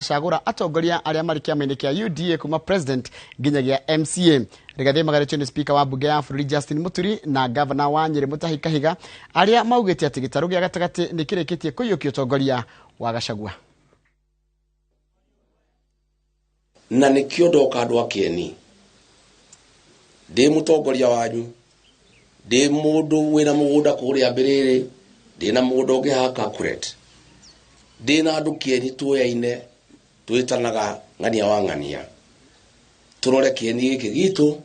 Gũcagũra atongoria arĩa marĩ kĩama-inĩ kĩa UDA kuma president nginyagia MCA. Rigathi magarĩtio nĩ speaker wa mbunge ya bũrũri Justin Muturi na gavana wa Nyĩrĩ Mutahi Kahiga arĩa maugĩte atĩ gĩtarũ gĩa gatagatĩ nĩ kĩrĩkĩtie kũiyũkia ũtongoria wa Gachagua. Na nĩkĩo ndoka andũ a Kĩeni, ndĩ mũtongoria wanyu, ndĩ mũndũ wĩna mũgũnda kũrĩa Mbĩrĩrĩ, ndĩ na mũgũnda ũngĩ haha Kakuret, ndĩ na andũ Kĩeni tuoyaine twĩtanaga ng'ania wa ng'ania, tũrore Kĩeni gĩkĩ gitũ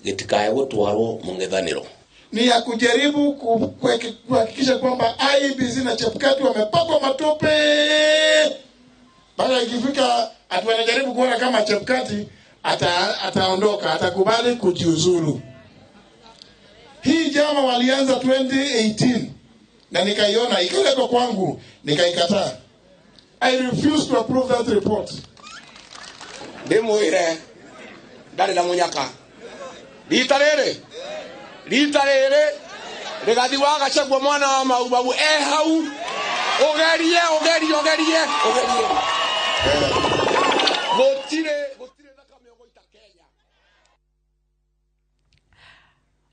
gĩtikae gũtwarwo mũng'ethanĩro. Ni ya kujaribu kuhakikisha kwamba IEBC na Chebukati wamepakwa matope. Baada ikifika ati wanajaribu kuona kama Chebukati ataondoka, atakubali kujiuzulu. Hii jama walianza 2018 na nikaiona ikaletwa kwangu nikaikataa. I refuse to approve that report. Ndimwire ndari na munyaka. Rita riri. Rita riri. Rigathi wa Gachagua mwana wa Maumau e hau. Ugerie, ugerie, ugerie, ugerie. Gutire, gutire thakame ugoita Kenya.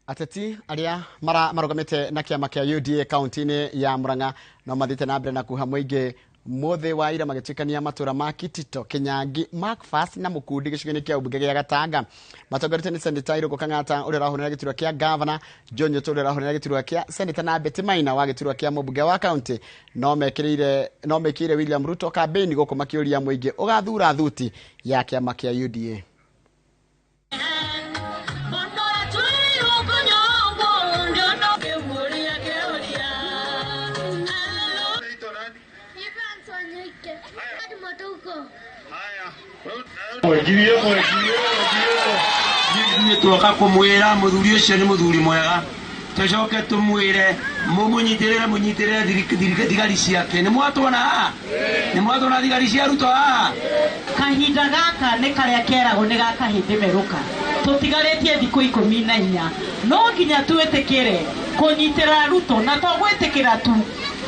Ateti aria marugamite na kiama kia UDA kaunti-inĩ ya Murang'a no mathiĩte na mbere na kuha mũingĩ mũthĩ wa ira magĩtuĩkania matũra ma Kitito, Kinyangi, Macfast na Mũkundi gĩcigo-inĩ kĩa ũmbunge gĩa Gatanga. Matongoretio nĩ Seneta Irũngũ Kang'ata ũrĩa ũrahũrĩra gĩturwa kĩa gavana, John Nyoto ũrĩa ũrahũrĩra gĩturwa kĩa seneta na Betty Maina wa gĩturwa kĩa mũmbunge wa kaunti. No mekĩrĩire William Ruto kambĩini gũkũ makĩũria mũingĩ ũgathura thuti ya kĩama kĩa UDA. Twoka kumwira muthuri ucio ni muthuri mwega, tucoke tumwire mumunyitirire munyitirire thigari ciake. Ni mwatwona haha? Ni mwatwona thigari cia Ruto haha? Kahinda gaka ni karia keragwo ni ga kahĩndĩ merũka, tũtigarĩtie thikũ 14, no nginya twĩtĩkĩre kũnyitĩra Ruto, na to gwĩtĩkĩra tu,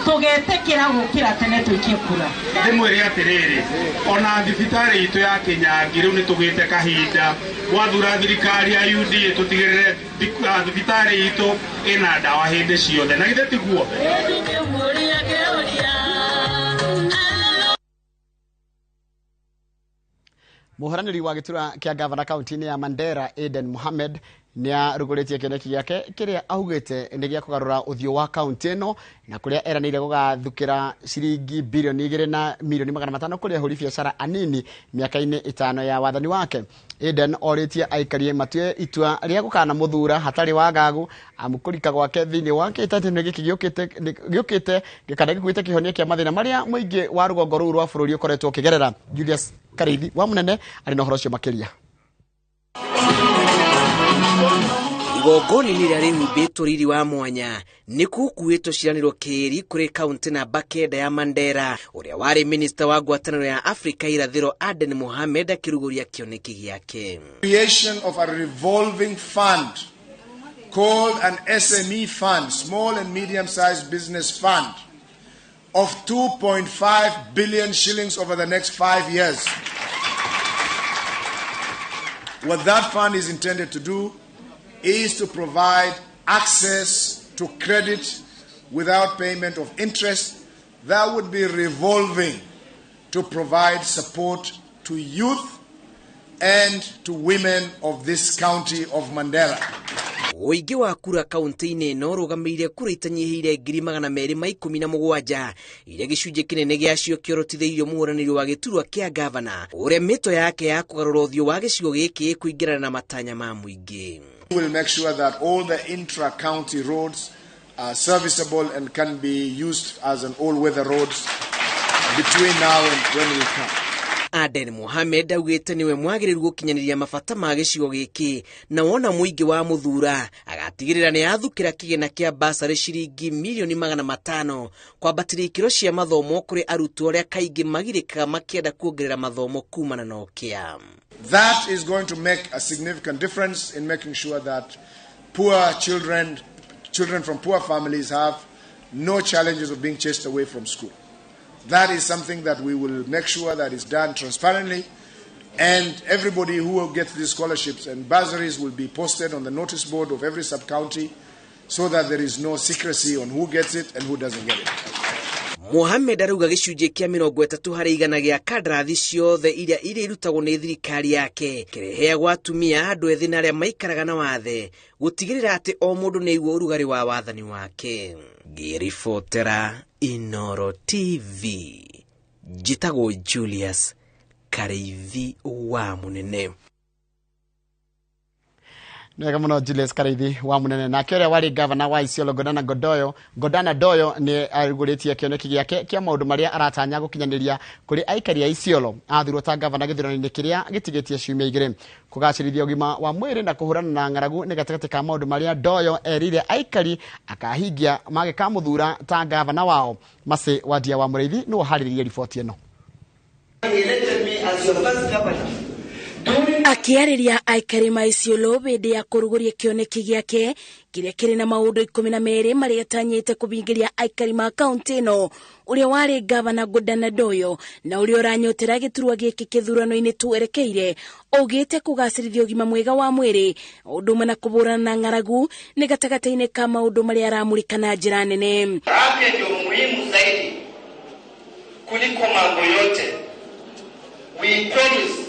tũgetĩkĩra gũkĩra tene tũikie kura. Ndĩmwĩre atĩrĩrĩ, ona thibitarĩ itũ ya Kinyangi rĩu nĩtũgĩte kahinda gwathura thirikari ya UDA tũtigĩrĩre thibitarĩ itũ ĩna ndawa hĩndĩ ciothe, na githĩ tiguo? Mũhũranĩri wa gĩturwa kĩa gavana kaunti-inĩ ya Mandera Aden Mohamed nĩarugũrĩtie kĩoneki gĩake kĩrĩa augĩte nĩ gĩa kũgarũra ũthiũ wa kaunti ĩno, na kũrĩa eranĩire gũgathukĩra ciringi bilioni 2 na milioni 500 kũrĩ ahũri biacara anini mĩaka-inĩ 5 ya wathani wake. Aden orĩtie aikarie matue itua rĩa gũkana mũthura hatarĩ wagagu, amu kũrika gwake thĩinĩ wa kĩhĩtahĩtano gĩkĩ gĩũkĩte kana gĩkuĩte kĩhonia kĩa mathĩna marĩa mũingĩ wa rũgongo rũu rwa bũrũri ũkoretwo ũkĩgerera. Julius Karithi wa Mũnene arĩ na ũhoro ũcio makĩria. Igongona-inĩ rĩrĩa rĩhumbĩtwo riri wa mwanya nĩ gũkuĩtwo ciĩranĩro kĩĩri kũrĩ kaunti namba 9 ya Mandera, ũrĩa warĩ minista wa ngwatanĩro ya Afrika irathĩro Aden Mohamed akĩrugũria kĩoneki gĩake. Creation of a revolving fund called an SME fund, small and medium sized business fund, of 2.5 billion shillings over the next 5 years. What that fund is intended to do is to provide access to credit without payment of interest that would be revolving to provide support to youth and to women of this county of Mandera. Ũingĩ wa kura kaunti-inĩ ĩno ũrũgamĩire kura itanyihĩire 217,000 iria gĩcunjĩ kĩnene gĩacio kĩorotithĩirio mũhũranĩri wa gĩturwa kĩa gavana ũrĩa mĩto yake ya kũgarũra ũthiũ wa gĩcigo gĩkĩ kũingĩrana na matanya ma mũingĩ. We will make sure that all the intra-county roads are serviceable and can be used as an all-weather roads between now and when we come. Aden Mohamed augĩte nĩwe mwagĩrĩru gũkinyanĩria mabata ma gĩcigo gĩkĩ, na wona mũingĩ wa mũthura agatigĩrĩra nĩ athukĩra kĩgĩna kĩa basarĩ ciringi milioni 500 kwambatĩria ikĩro cia mathomo kũrĩ arutwo arĩa kaingĩ magirĩkaga makĩenda kuongerera mathomo kumana na ũkĩa. That is going to make a significant difference in making sure that poor children, children from poor families have no challenges of being chased away from school. That is something that we will make sure that is done transparently, and everybody who will get these scholarships and bursaries will be posted on the notice board of every sub-county so that there is no secrecy on who gets it and who doesn't get it. Mohamed arauga gĩcunjĩ kĩa 30% gĩa kandarathi ciothe iria irutagwo nĩ thirikari yake kĩreheagwo atumia, andũ ethĩ na arĩa maikaraga na wathe, gũtigĩrĩra atĩ o mũndũ nĩ aigua ũrugarĩ wa wathani wake. Ngĩribotera Inoro TV, njĩtagwo Julius Kareithi wa Munene. Nĩwega mũno Julius Kareithi wa Munene. Nake ũrĩa warĩ gavana wa Isiolo Godana Doyo nĩ arugũrĩtie kĩoneki gĩake kĩa maũndũ marĩa aratanya gũkinyanĩria kũrĩ aikari a Isiolo athurwo ta gavana gĩthurano-inĩ kĩrĩa gĩtigĩtie ciumia igĩrĩ. Kũgacĩrithia ũgima wa mwĩrĩ na kũhũrana na ng'aragu nĩ gatagatĩ ka maũndũ marĩa Doyo erire aikari akahingia magĩkamũthura ta gavana wao. Macĩ Wadia wa Mũrĩithi nĩwe ũharĩrĩirie riboti ĩno. Akiarĩria aikari ma Isiolo hĩndĩ ya kũrugũria kĩoneki gĩake kĩrĩa kĩrĩ na maũndũ 12 marĩa atanyĩte kũbingĩria aikari ma kaunti ĩno, ũrĩa warĩ gavana Godana Doyo na ũrĩa ũranyotera gĩturwa gĩkĩ kĩthurano-inĩ twerekeire, augĩte kũgacĩrithia ũgima mwega wa mwĩrĩ ũndũ ũmwe na kũhũrana na ng'aragu nĩ gatagatĩ-inĩ ka maũndũ marĩa aramũrĩka na njĩra nene. Afya ndio muhimu zaidi kuliko mambo yote. We promise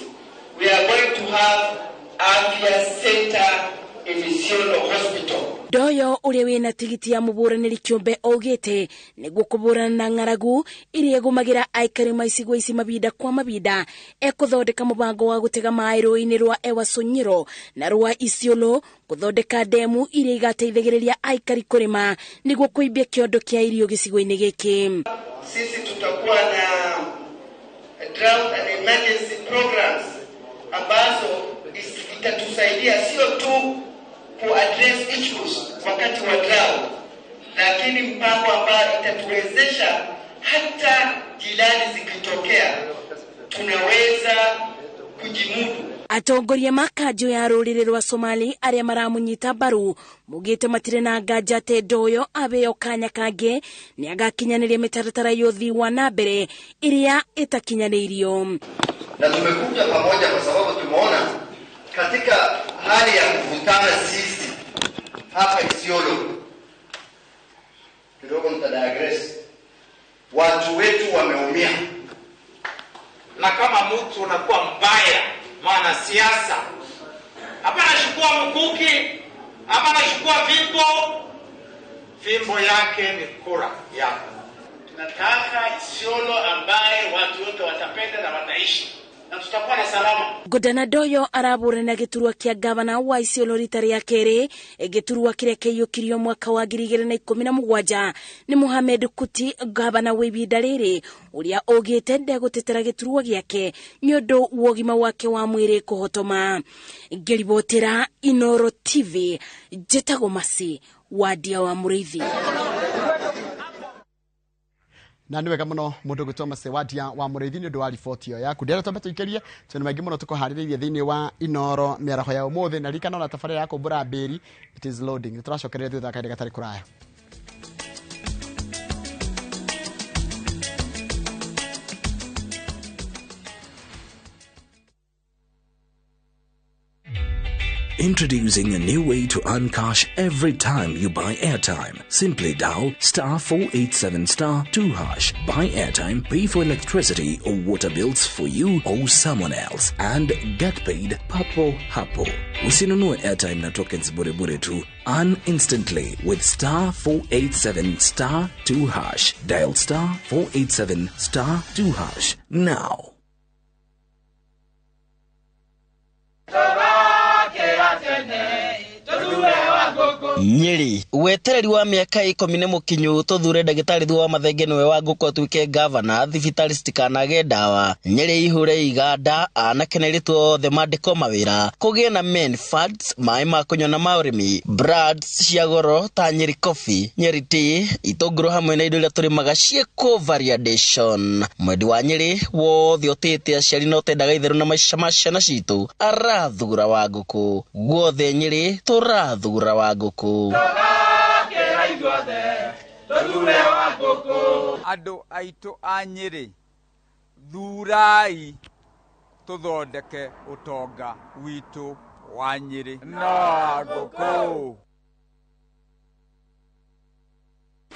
we are going to have Afya Center in Isiolo Hospital. Doyo ũrĩa wĩna tigiti ya mũbũranĩri kĩũmbe augĩte nĩguo kũbũrana na ng'aragu iria ĩgũmagĩra aikari ma icigo ici mabinda kwa mabinda, ekũthondeka mũbango wa gũtega maĩ rũĩ-inĩ rwa Ewasonyiro na rwa Isiolo, kũthondeka ndemu iria igateithagĩrĩria aikari kũrĩma nĩguo kũimbia kĩondo kĩa irio gĩcigo-inĩ gĩkĩ. Sisi tutakuwa na drought and emergency programs ambazo itatusaidia sio tu ku address issues wakati wa drought, lakini mpango ambao itatuwezesha hata jilani zikitokea tunaweza kujimudu. Atongoria ma kanjũ ya rũrĩrĩ rwa Somali arĩa maramunyita mbaru mugĩte matirĩ na nganja atĩ Doyo abeo kanya kangĩ nĩ agakinyanĩria mĩtaratara ya ũthii wa na mbere ĩrĩa ĩtakinyanĩirio. Na tumekuja pamoja kwa sababu tumeona katika hali ya kuvutana sisi hapa Isiolo, kidogo nitadigress, watu wetu wameumia. Na kama mtu unakuwa mbaya mwanasiasa, hapana chukua mkuki, hapana chukua fimbo, fimbo yake ni kura yako. Tunataka Isiolo ambaye watu wote watapenda na wataishi na tutakuwa na salama. Godana Doyo araburana gĩturwa kĩa gavana wa Isiolo rita rĩa kerĩ, gĩturwa kĩrĩa kĩiyũkirio mwaka wa 2017 nĩ Mohamed Kuti, gavana wa ibinda rĩrĩ ũrĩa augĩte ndegũtetera gĩturwa gĩake nĩ ũndũ wa ũgima wake wa mwĩrĩ kũhotoma. Ngĩribotera Inoro TV, njĩtagwo Masi Wadia wa Mũrĩithi. Na nĩ wega mũno mũndũ gwĩtwo Mase Wadia wa Mũrĩithi nĩ ũndũ wa riboti ĩyo yaku. Ndĩrenda twambe tũikĩrie tondũ maingĩ mũno tũkũharĩrĩirie thĩinĩ wa Inoro mĩaraho ya ũmũthĩ, na ririkana ona tabarĩra ya kũmbũra mbĩri it is loading. Nĩ tũracokereria thutha wa kahinda gatarĩ kũraya. Introducing a new way to earn cash every time you buy airtime. Simply dial *487*2#. Buy airtime, pay for electricity or water bills for you or someone else, and get paid papo hapo. Usinunue airtime na tokens bure bure tu. Earn instantly with *487*2#. Dial *487*2# now. Nyeri wetereri wa miaka 10 nĩ mũkinyu tũthure ndagĩtarĩ Thuo wa Mathenge nĩwe wa ngũkũ atuĩke gavana, thibitarĩ citikanage ndawa, Nyeri ihure iganda, anake na airĩtu othe mandĩkwo mawĩra, kũgĩe na men funds, maĩ ma kũnyua na ma ũrĩmi, brands cia goro ta Nyeri Coffee, Nyeri Tea, itũngũrũ hamwe na indo iria tũrĩmaga ciĩkwo variation. Mwendi wa Nyeri wothe ũtĩĩte aciari na ũtendaga itherũ na maica ma ciana citũ arathura wa ngũkũ. Guothe Nyeri tũrathura wa ngũkũ. Tuthure Wangũkũ. Andũ aitũ a Nyĩrĩ, thurai tuthondeke utonga witu wa Nyĩrĩ na Wangũkũ.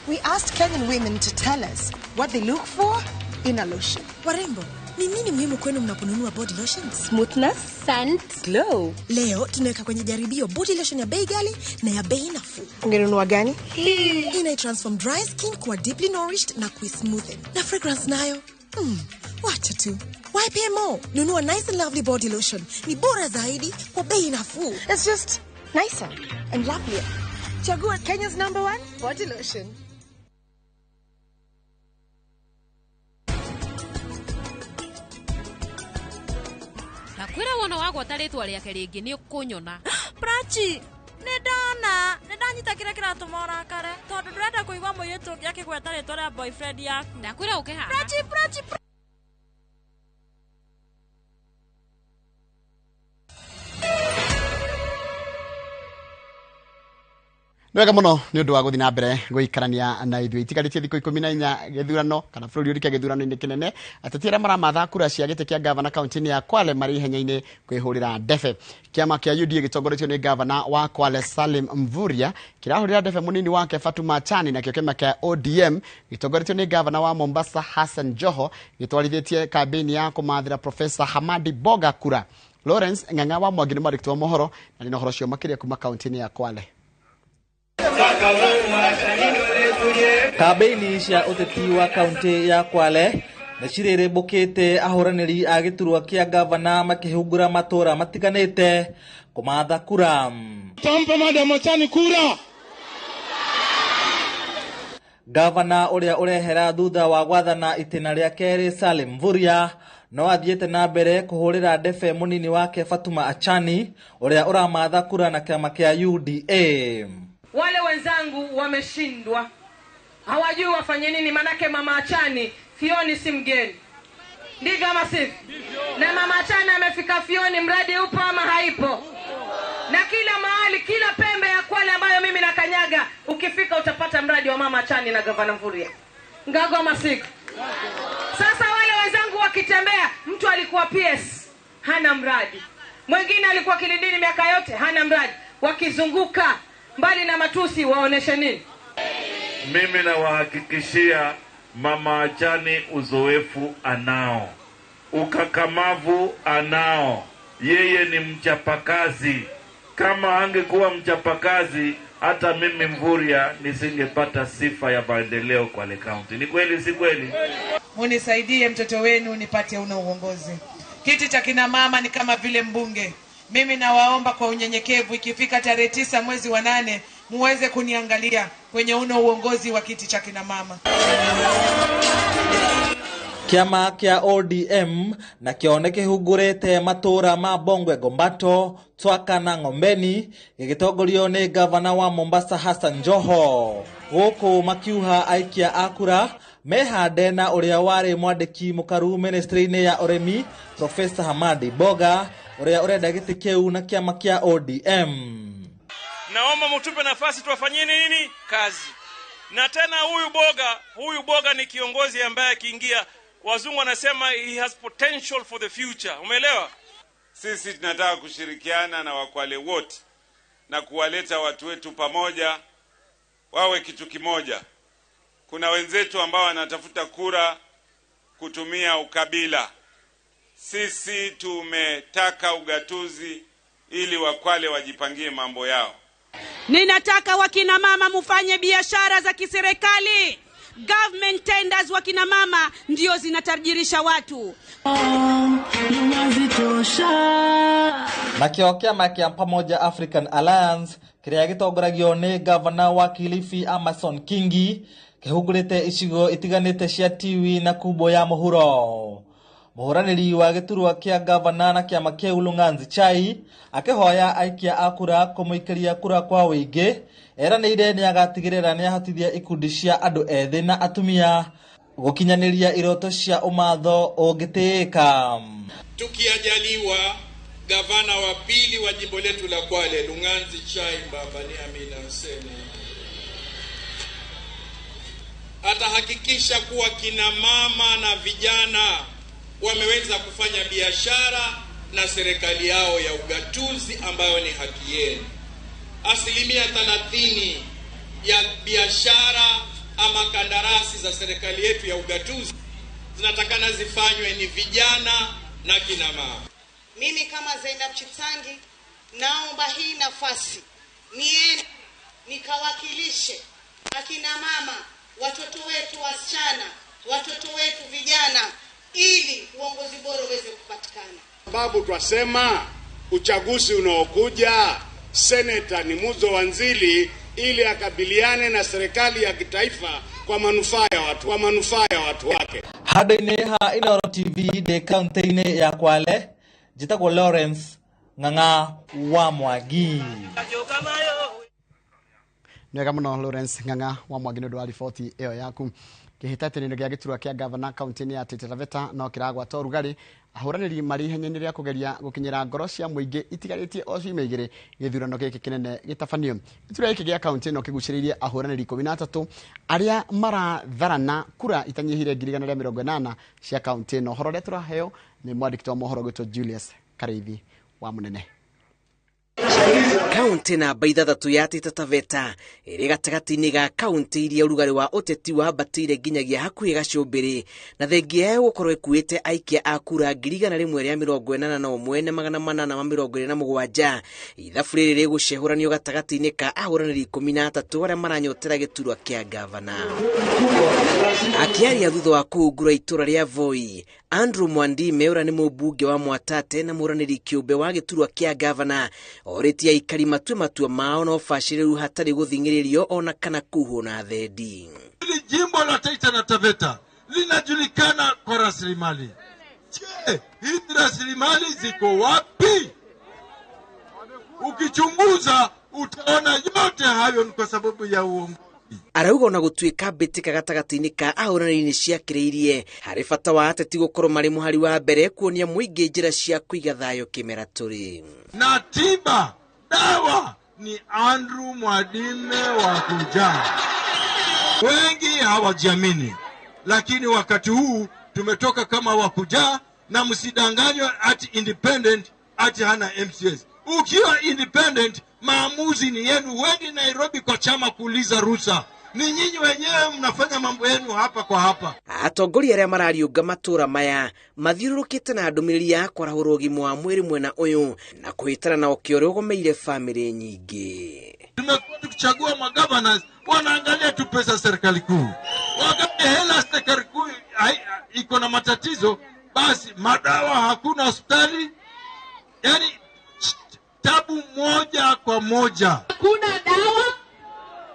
We asked Kenyan women to tell us what they look for in a lotion. Warembo, ni nini muhimu kwenu mnaponunua body lotions? Smoothness, scent, glow. Leo tunaweka kwenye jaribio body lotion ya bei ghali na ya bei nafuu. Ungenunua gani? Hii ina transform dry skin kuwa deeply nourished na kuismoothen. Na fragrance nayo? Wacha tu. Why pay more? Nunua Nice and Lovely body lotion. Ni bora zaidi kwa bei nafuu. It's just nicer and lovelier. Chagua Kenya's #1 body lotion. Kwira wona wagwata ritwa riake ringi ni ukunyona. Prachi, ni ndona, ni ndanyita kira kiratuma urakare tondu ndurenda kuigua muiritu ungi akigweta ritwa ria boyfriend yaku. Ndakwira uke haha. Prachi, Prachi. Nĩ wega mũno nĩ ũndũ wa gũthiĩ na mbere gũikarania na ithuĩ. Itigarĩtie thikũ 14 gĩthurano kana bũrũri ũrike gĩthurano-inĩ kĩnene. Ateti arĩa maramatha kura cia gĩtĩ kĩa gavana kaunti-inĩ ya Kwale marĩ ihenya-inĩ kwĩhũrĩra ndebe. Kĩama kĩa UDA gĩtongoretio nĩ gavana wa Kwale Salim Mvurya kĩrahũrĩra ndebe mũnini wake Fatuma Achani, nakĩo kĩama kĩa ODM gĩtongoretio nĩ gavana wa Mombasa Hassan Joho gĩtwarithĩtie kambĩini ya kũmathĩra Professor Hamadi Boga kura. Lawrence Ng'ang'a wa Mwangi nĩ mwandĩki wa mohoro na nĩ na ũhoro ũcio makĩria kuma kaunti-inĩ ya Kwale. Kambĩini cia ũteti wa kaunti ya Kwale nĩ cirĩrĩmbũkĩte ahũranĩri a gĩturwa kĩa gavana makĩhungura matũra matiganĩte kũmatha kura. Tampa Madam Achani kura. Gavana ũrĩa ũrehera thutha wa gwathana itĩna rĩa kerĩ Salim Mvurya no athiĩte na mbere kũhũrĩra ndebe mũnini wake Fatuma Achani ũrĩa ũramatha kura na kĩama kĩa UDA. Wale wenzangu wameshindwa, hawajui wafanye nini, manake Mama Achani Fioni si mgeni, ndivyo ama sivyo? Na Mama Achani amefika Fioni, mradi upo ama haipo? Na kila mahali, kila pembe ya Kwale ambayo mimi nakanyaga, ukifika utapata mradi wa Mama Achani na Gavana Mvurya. Ngago ama siko? Sasa wale wenzangu wakitembea, mtu alikuwa PS hana mradi, mwingine alikuwa Kilindini miaka yote hana mradi, wakizunguka mbali na matusi waoneshe nini? Mimi nawahakikishia Mama Achani uzoefu anao, ukakamavu anao, yeye ni mchapakazi. Kama angekuwa mchapakazi, hata mimi Mvurya nisingepata sifa ya maendeleo Kwale County. Ni kweli si kweli? Munisaidie mtoto wenu nipate una uongozi. Kiti cha kina mama ni kama vile mbunge. Mimi nawaomba kwa unyenyekevu, ikifika tarehe 9 mwezi wa 8 muweze kuniangalia kwenye uno uongozi wa kiti cha kina mama. Kĩama kĩa ODM na kĩo nĩkĩhungurĩte matũra ma Bongwe Gombato, Twaka na Ng'ombeni gĩgĩtongorio nĩ gavana wa Mombasa Hassan Joho. Gũkũ makiuha aikia a kura mehande na ũrĩa warĩ mwandĩki mũkaru ministry-inĩ ya ũrĩmi Professor Hamadi Boga ũrĩa ũrenda gĩtĩ kĩu na kĩama kĩa ODM. Naomba mtupe nafasi tuwafanyie nini kazi. Na tena huyu Boga ni kiongozi ambaye akiingia, wazungu wanasema he has potential for the future. Umeelewa? Sisi tunataka kushirikiana na Wakwale wote na kuwaleta watu wetu pamoja wawe kitu kimoja. Kuna wenzetu ambao wanatafuta kura kutumia ukabila. Sisi tumetaka ugatuzi ili Wakwale wajipangie mambo yao. Ninataka wakina mama mufanye biashara za kiserikali. Government tenders wakina mama ndio zinatajirisha watu. Nakĩo kĩama kĩa Pamoja African Alliance kĩrĩa gĩtongoragio nĩ gavana wa Kilifi Amason Kingi kĩhungurĩte icigo itiganĩte cia Tiwi na Kubo ya mũhuro. Mũhũranĩri wa gĩturwa kĩa gavana na kĩama kĩu Lung'anzi Chai akĩhoya aikia a kura kũmũikĩria kura kwa wĩingĩ, eranĩire nĩagatigĩrĩra nĩahotithia ikundi cia andũ ethĩ na atumia gũkinyanĩria iroto cia ũmatho ũngĩtĩĩka. Tukiajaliwa gavana wa pili wa jimbo letu la Kwale Lung'anzi Chai Mbaba ni Amina Hussein, Atahakikisha kuwa kina mama na vijana wameweza kufanya biashara na serikali yao ya ugatuzi ambayo ni haki yenu. 30% ya biashara ama kandarasi za serikali yetu ya ugatuzi zinatakana zifanywe ni vijana na kina mama. Mimi kama Zainab Chitangi naomba hii nafasi niende nikawakilishe akina mama, watoto wetu wasichana, watoto wetu vijana, ili uongozi bora uweze kupatikana. Sababu twasema uchaguzi unaokuja seneta ni Muzo Wanzili ili akabiliane na serikali ya kitaifa kwa manufaa ya watu, kwa manufaa ya watu wake. Handũ-inĩ ha Inooro TV ndĩ kaunti-inĩ ya Kwale, njĩtagwo Lawrence Ng'ang'a wa Mwangi. Nĩ wega mũno Lawrence Ng'ang'a wa Mwangi nĩ ũndũ wa riboti ĩyo yaku. Kĩhĩtahĩtanĩro gĩa gĩturwa kĩa gavana kaunti-inĩ ya Taita Taveta no kĩragwata ũrugarĩ, ahũranĩri marĩ ihenya-inĩ rĩa kũgeria gũkinyĩra ngoro cia mũingĩ itigarĩtie o ciumia igĩrĩ gĩthurano gĩkĩ kĩnene gĩtabanio. Gĩturwa gĩkĩ gĩa kaunti ĩno kĩgucĩrĩirie ahũranĩri 13 arĩa maratharana kura itanyihĩire 180,000 cia kaunti ĩno. Ũhoro ũrĩa tũraheo nĩ mwandĩki wa mohoro gwĩtwo Julius Kareithi wa Mũnene. Kaunti namba 6 ya Taita Taveta ĩrĩ gatagatĩ-inĩ ga kaunti iria ũrugarĩ wa ũteti wambatĩire nginyagia hakuhĩ gacũmbĩrĩ, na thengia yayo gũkorwo ĩkuĩte aikia a kura 181,827. Ithabu rĩrĩ rĩgũcehũranio gatagatĩ-inĩ ka ahũranĩri 13 arĩa maranyotera gĩturwa kĩa gavana. Akĩaria thutha wa kũhungura itũra rĩa Voi, Andrew Mwandime ũrĩa nĩ mũmbunge wa Mwatate na mũranĩri kĩũmbe wa gĩturwa kĩa gavana orĩtie aikari matue matua mao na ũbacĩrĩru hatarĩ gũthing'ĩrĩrio ona kana kuhwo na thendi. Hili jimbo la Taita na Taveta linajulikana kwa rasilimali. Je, hizi rasilimali ziko wapi? Ukichunguza utaona yote hayo ni kwa sababu ya uongozi. Arauga ona gũtuĩka mbĩtĩka gatagatĩ-inĩ ka ahũranĩri nĩ ciakĩrĩirie harĩ bata wa ateti gũkorwo marĩ mũhari wa mbere kuonia mũingĩ njĩra cia kũiga thayũ kĩmera tũrĩ. Na tiba dawa ni Andrew Mwadime wa kujaa. Wengi hawajiamini, lakini wakati huu tumetoka kama wakujaa, na msidanganywe ati independent ati hana MCS. Ukiwa independent maamuzi ni yenu. Wendi Nairobi kwa chama kuuliza ruhusa. Ni nyinyi wenyewe mnafanya mambo yenu hapa kwa hapa. Atongoria arĩa marariũnga matũra maya mathiũrũrũkĩte na ndũmĩrĩri ya kwarahũra ũgima wa mwĩrĩ mwena ũyũ na kũhĩtana na ũkĩa ũrĩa ũgomeire bamĩrĩ nyingĩ. Tumekuwa tukichagua magavana wanaangalia tu pesa serikali kuu. Wakati hela serikali kuu iko na matatizo, basi madawa hakuna hospitali. Yaani tabu moja kwa moja. Hakuna dawa,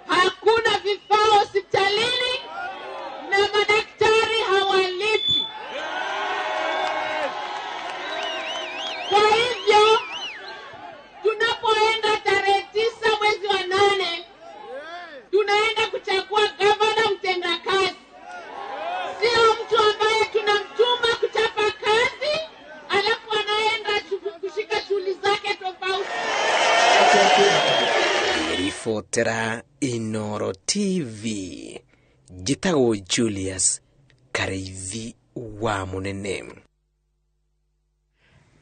hakuna vifaa hospitalini na madaktari hawalipi. Kwa hivyo tunapoenda tarehe 9 mwezi wa 8 tunaenda kuchagua gavana mtendakazi. Sio mtu ambaye tunamtuma kuchapa kazi alafu anaenda kushika shughuli zake tofauti. Ribotera Inooro TV, njĩtagwo Julius Kareithi wa Mũnene.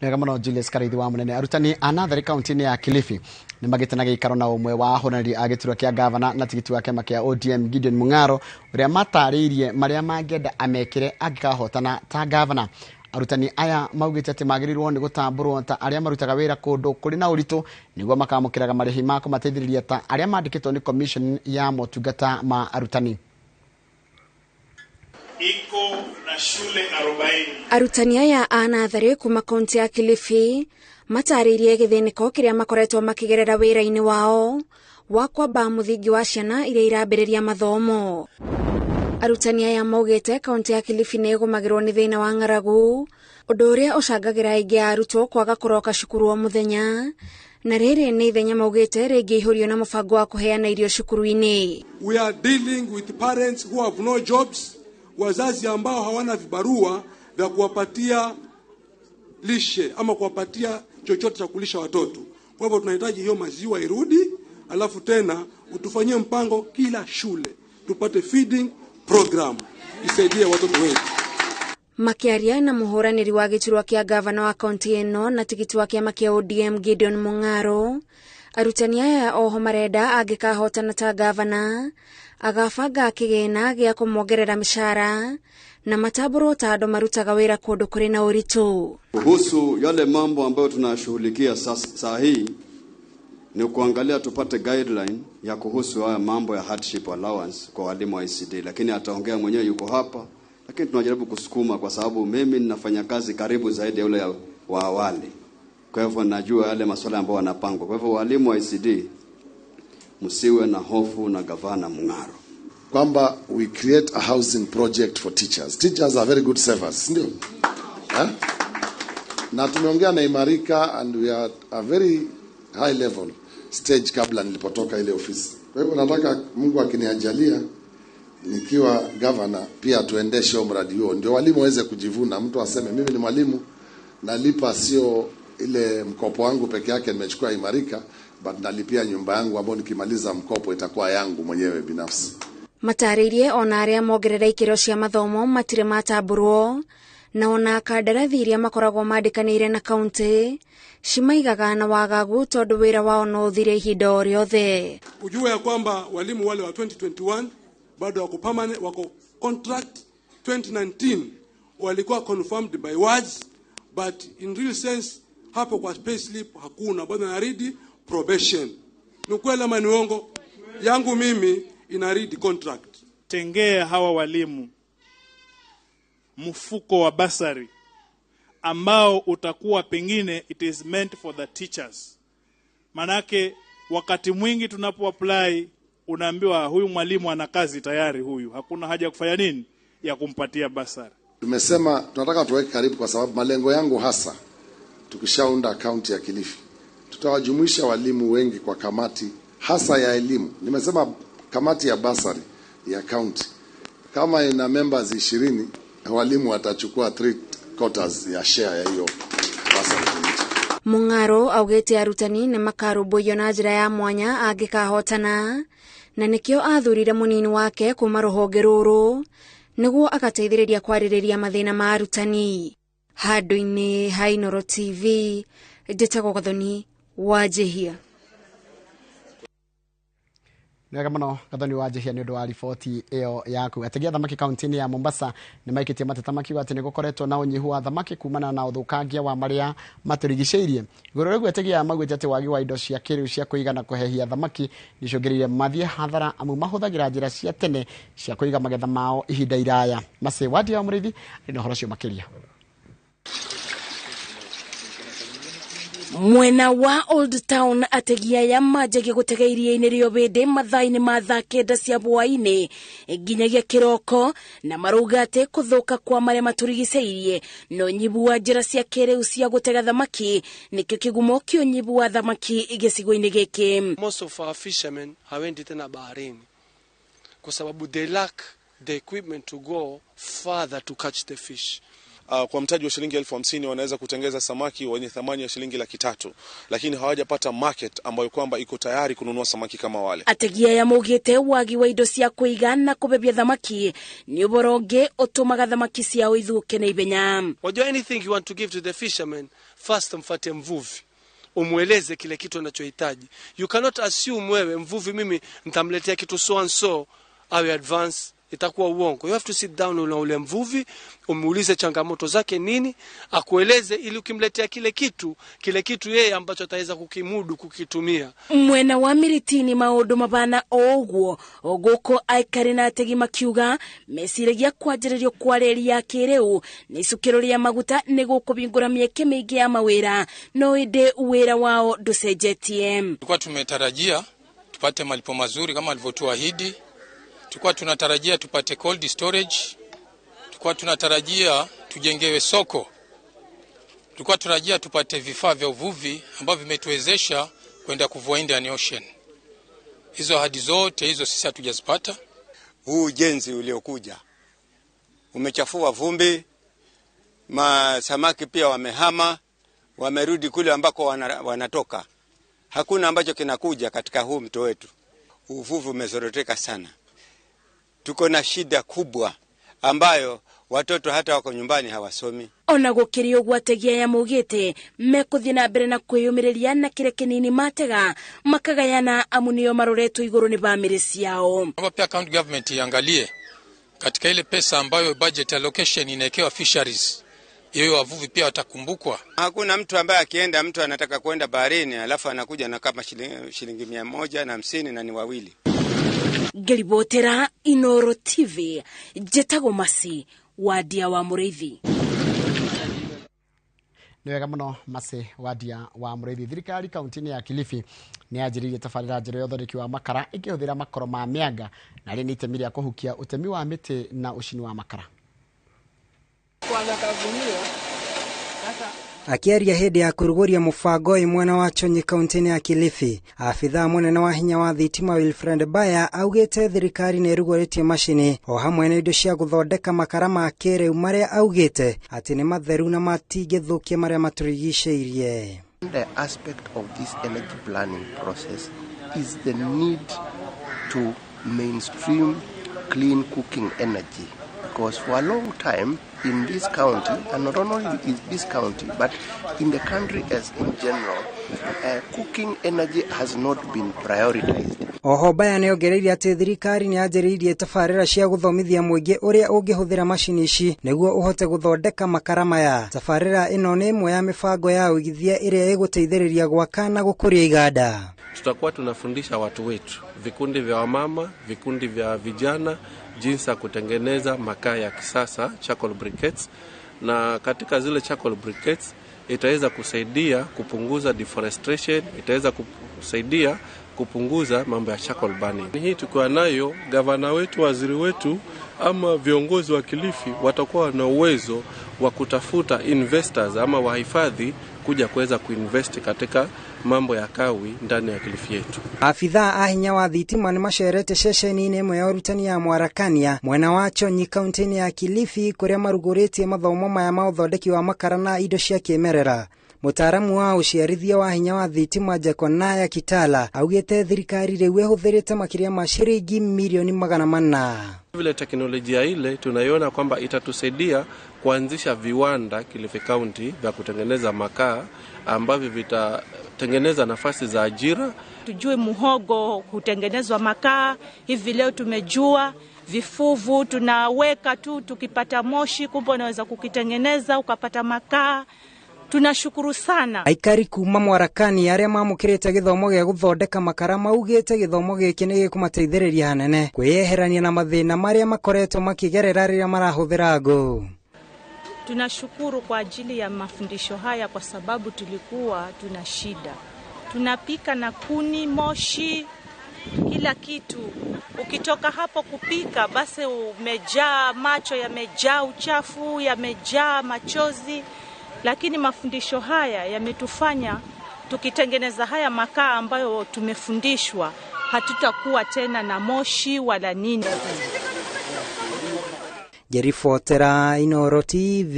Wega mũno Julius Kareithi wa Mũnene. Arutani a natharĩ kaunti-inĩ ya Kilifi nĩ magĩte na gĩikaro na ũmwe wa ahũranĩri a gĩturwa kĩa gavana na tigiti wa kĩama kĩa ODM Gideon Mung'aro, ũrĩa matarĩirie marĩa mangĩenda amekĩre angĩkahotana ta gavana. Arutani aya maugĩte atĩ magĩrĩirwo nĩ gũtambũrwo ta arĩa marutaga wĩra kũndũ kũrĩ na ũritũ nĩguo makamũkĩraga marĩhi ma kũmateithĩrĩria ta arĩa mandĩkĩtwo nĩ commission ya motungata ma arutani. Iko na shule 40. Arutani aya a natharĩ kuma kaunti ya Kilifi matarĩirie gĩthĩnĩko kĩrĩa makoretwo makĩgerera wĩra-inĩ wao wa kwamba mũthingi wa ciana iria irambĩrĩria mathomo. Arutani aya maugĩte kaunti ya Kilifi nĩ ĩgũmagĩrwo nĩ thĩna wa ng'aragu, ũndũ ũrĩa ũcangagĩra aingĩ a arutwo kwaga kũroka cukuru o mũthenya, na rĩrĩ nĩ ithenya maugĩte rĩngĩihũrio na mũbango wa kũheana irio cukuru-inĩ. We are dealing with parents who have no jobs, wazazi ambao hawana vibarua vya kuwapatia lishe ama kuwapatia chochote cha kulisha watoto. Kwa hivyo tunahitaji hiyo maziwa irudi, alafu tena utufanyie mpango kila shule tupate feeding program isaidie watoto wetu. Makiaria na muhuraniri wa giturwa kia gavana wa kaunti ino na tigiti wa kiama kia ODM Gideon Mung'aro, arutani aya oho marenda angikahotana ta gavana agabanga kigina gia kumuongerera mishahara na matambũrwo ta andũ marutaga wĩra kũndũ kũrĩ na ũritũ. Kuhusu yale mambo ambayo tunashughulikia saa hii ni kuangalia tupate guideline ya kuhusu haya mambo ya hardship allowance kwa walimu wa ECD, lakini ataongea mwenyewe, yuko hapa, lakini tunajaribu kusukuma kwa sababu mimi ninafanya kazi karibu zaidi ya yule wa awali. Kwa hivyo najua yale masuala ambayo wanapangwa. Kwa hivyo walimu wa ECD, msiwe na hofu na gavana Mung'aro kwamba we create a housing project for teachers. Teachers are very good savers, ndio? Eh? Na tumeongea na Imarika and we are at a very high level stage kabla nilipotoka ile ofisi. Kwa hivyo nataka Mungu akiniajalia nikiwa governor pia tuendeshe mradi huo, ndio walimu waweze kujivuna. Mtu aseme mimi ni mwalimu nalipa sio ile mkopo wangu peke yake nimechukua Imarika, but nalipia nyumba yangu ambayo nikimaliza mkopo itakuwa yangu mwenyewe binafsi. Matarĩirie ona arĩa mongerera ikĩro cia mathomo matirĩ matambũrwo na ona kandarathi iria makoragwo mandĩkanĩire na kaunti cimaigaga na wagagu tondũ wĩra wao no ũthire ihinda o rĩothe. Ujue ya kwamba walimu wale wa 2021 bado wako permanent, wako contract. 2019 walikuwa confirmed by words, but in real sense hapo kwa pay slip hakuna, bado naridi probation. Ni kweli ama ni uongo? Yangu mimi inaridi contract. Tengea hawa walimu mfuko wa basari ambao utakuwa pengine it is meant for the teachers. Manake wakati mwingi tunapo apply unaambiwa huyu mwalimu ana kazi tayari, huyu hakuna haja kufanya nini ya kumpatia basari. Tumesema tunataka tuweke karibu kwa sababu malengo yangu hasa tukishaunda kaunti ya Kilifi tutawajumuisha walimu wengi kwa kamati hasa ya elimu. Nimesema kamati ya basari ya county kama ina members 20, walimu watachukua 3/4 ya share ya hiyo basari committee. Mung'aro augite arutani nĩ makarũmbũiyo na njĩra ya mwanya angĩkahotana na nĩkĩo athurire mũnini wake kuma rũhonge rũrũ nĩguo agateithĩrĩria kwarĩrĩria mathĩna ma arutani. Handũ-inĩ ha Inooro TV, njĩtagwo Gathoni wa Njihia. Nĩ wega mũno Gathoni wa Njihia nĩ ũndũ wa riboti ĩyo yaku. Ategi a thamaki kaunti-inĩ ya Mombasa nĩ maikĩtie mateta makiuga atĩ nĩ gũkoretwo na ũnyihu wa thamaki kumana na ũthũkangia wa marĩa matũrigicĩirie. Igũrũ rĩu ategi aya maugĩte atĩ wagi wa indo cia kĩrĩu cia kũiga na kũhehia thamaki nĩicũngĩrĩirie mathiĩ hathara amu mahũthagĩra njĩra cia tene cia kũiga magetha mao ihinda iraya. Macĩ Wadia wa Mũrĩithi arĩ na ũhoro ũcio makĩria. Mwena wa Old Town ategi aya manjagia gũtega iria-inĩ rĩa Ũbĩndĩ mathaa-inĩ ma thaa 9 cia hwaĩ-inĩ nginyagia kĩroko, na marauga atĩ kũthũka kwa marĩa matũrigicĩirie na ũnyihu wa njĩra cia kĩrĩu cia gũtega thamaki nĩkĩo kĩgumo kĩa ũnyihu wa thamaki gĩcigo-inĩ gĩkĩ. Most of our fishermen hawendi tena baharini kwa sababu they lack the equipment to go further to catch the fish. Kwa mtaji wa shilingi 50,000 wanaweza kutengeza samaki wenye thamani ya shilingi 300,000, lakini hawajapata market ambayo kwamba iko tayari kununua samaki kama wale. Ategi aya maugĩte wagi wa indo cia kũiga na kũbebia thamaki nĩ ũhoro ũngĩ ũtũmaga thamaki ciao ithũke na ihenya. Wajua, anything you want to give to the fishermen, first mfate mvuvi, umueleze kile kitu anachohitaji. You cannot assume wewe mvuvi mimi nitamletea kitu so and so awe advance, itakuwa uongo. You have to sit down na ule mvuvi, umuulize changamoto zake nini, akueleze ili ukimletea kile kitu yeye ambacho ataweza kukimudu kukitumia. Mwena wa Miritini maundu mabana o ũguo gũkũ aikari na ategi makiuga meciragia kwanjĩrĩrio kwa reri ya kĩrĩu na icukĩro rĩa maguta nĩ gũkũhingũra mĩeke mĩingĩ ya mawĩra, no ĩndĩ wĩra wao ndũcenjetie. Tulikuwa tumetarajia tupate malipo mazuri kama alivyotuahidi. Tulikuwa tunatarajia tupate cold storage, tulikuwa tunatarajia tujengewe soko, tulikuwa tunatarajia tupate vifaa vya uvuvi ambavyo vimetuwezesha kwenda kuvua Indian Ocean. Hizo ahadi zote hizo sisi hatujazipata. Huu ujenzi uliokuja umechafua vumbi, masamaki pia wamehama, wamerudi kule ambako wanatoka. Hakuna ambacho kinakuja katika huu mto wetu. Uvuvi umezoroteka sana. Tuko na shida kubwa ambayo watoto hata wako nyumbani hawasomi. Ona gũkĩrĩ ũguo ategi aya maugĩte mekũthiĩ na mbere na kwĩyũmĩrĩria na kĩrĩa kĩnini matega makagayana amu nĩo maroretwo igũrũ nĩ bamĩrĩ ciao. Naomba pia county government iangalie katika ile pesa ambayo budget allocation inawekewa fisheries, hiyo wavuvi pia watakumbukwa. Hakuna mtu ambaye akienda, mtu anataka kwenda baharini alafu anakuja na kama shilingi 150 na ni wawili. Ngĩribotera Inoro TV, njĩtagwo Masi Wadia wa Mũrĩithi. Nĩ wega mũno Masi Wadia wa Mũrĩithi. Thirikari kaunti-inĩ ya Kilifi nĩ yanjĩrĩirie tabarĩra njerũ ya ũthondeki wa makara ĩkĩhũthĩra makoro ma mĩanga, na rĩ nĩ itemi rĩa kũhukia ũtemi wa mĩtĩ na ũcini wa makara. Akiaria hĩndĩ ya kũrugũria mũbango ũyũ mwena wa Chonyi kaunti-inĩ ya Kilifi, abithaa mũnene wa hinya wa thitima Wilfred Baya augĩte thirikari nĩ ĩrugũrĩtie macini o hamwe na indo cia gũthondeka makara ma kĩrĩu marĩa augĩte atĩ nĩ matheru na matingĩthũkia marĩa matũrigicĩirie. The aspect of this energy planning process is the need to mainstream clean cooking energy, because for a long time in this county, and not only in this county but in the country as in general, cooking energy has not been prioritized. Oho Baya nĩ ongereire atĩ thirikari nĩ yanjĩrĩirie tabarĩra cia gũthomithia mũingĩ ũrĩa ũngĩhũthĩra macini ici nĩguo ũhote gũthondeka makara maya. Tabarĩra ĩno nĩ ĩmwe ya mĩbango ya ũigithia ĩrĩa ĩgũteithĩrĩria gwaka na gũkũria iganda. Tutakuwa tunafundisha watu wetu, vikundi vya wamama, vikundi vya vijana, jinsi ya kutengeneza makaa ya kisasa, charcoal briquettes, na katika zile charcoal briquettes itaweza kusaidia kupunguza deforestation, itaweza kusaidia kupunguza mambo ya charcoal burning. Hii tukiwa nayo, gavana wetu, waziri wetu ama viongozi wa Kilifi watakuwa na uwezo wa kutafuta investors ama wahifadhi kuja kuweza kuinvest katika mambo ya kawi ndani ya Kilifi yetu. Afithaa a hinya wa thitima nĩ macerete ceceni-inĩ ĩmwe ya ũrutani ya Mwarakania mwena wa Chonyi kaunti-inĩ ya Kilifi kũrĩa marugũrĩtie mathomo maya ma ũthondeki wa makara na indo cia kĩmerera. Mũtaaramu wa ũciarithia wa hinya wa thitima Jekonaya Kitala augĩte thirikari rĩu ĩhũthĩrĩte makĩria ma shiringi milioni 400. Vile teknolojia ile tunaiona kwamba itatusaidia kuanzisha viwanda Kilifi County vya kutengeneza makaa ambavyo vitatengeneza nafasi za ajira. Tujue muhogo hutengenezwa makaa, hivi leo tumejua. Vifuvu tunaweka tu, tukipata moshi kumbe unaweza kukitengeneza ukapata makaa. Tunashukuru sana. Aikari kuma Mwarakani arĩa mamũkĩrĩte gĩthomo gĩa gũthondeka makara maugĩte gĩthomo gĩkĩ nĩ gĩkũmateithĩrĩria hanene kwĩyeherania na mathĩna marĩa makoretwo makĩgerera rĩrĩa marahũthĩra ngũ. Tunashukuru kwa ajili ya mafundisho haya kwa sababu tulikuwa tuna shida. Tunapika na kuni, moshi, kila kitu. Ukitoka hapo kupika basi umejaa macho, yamejaa uchafu, yamejaa machozi. Lakini mafundisho haya yametufanya tukitengeneza haya makaa ambayo tumefundishwa hatutakuwa tena na moshi wala nini. Jerifotera Inoro TV,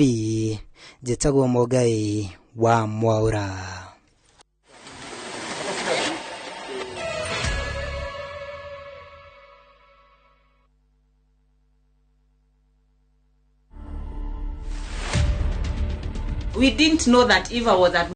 njĩtagwo Mũngai wa Mwaura. We didn't know that Eva was at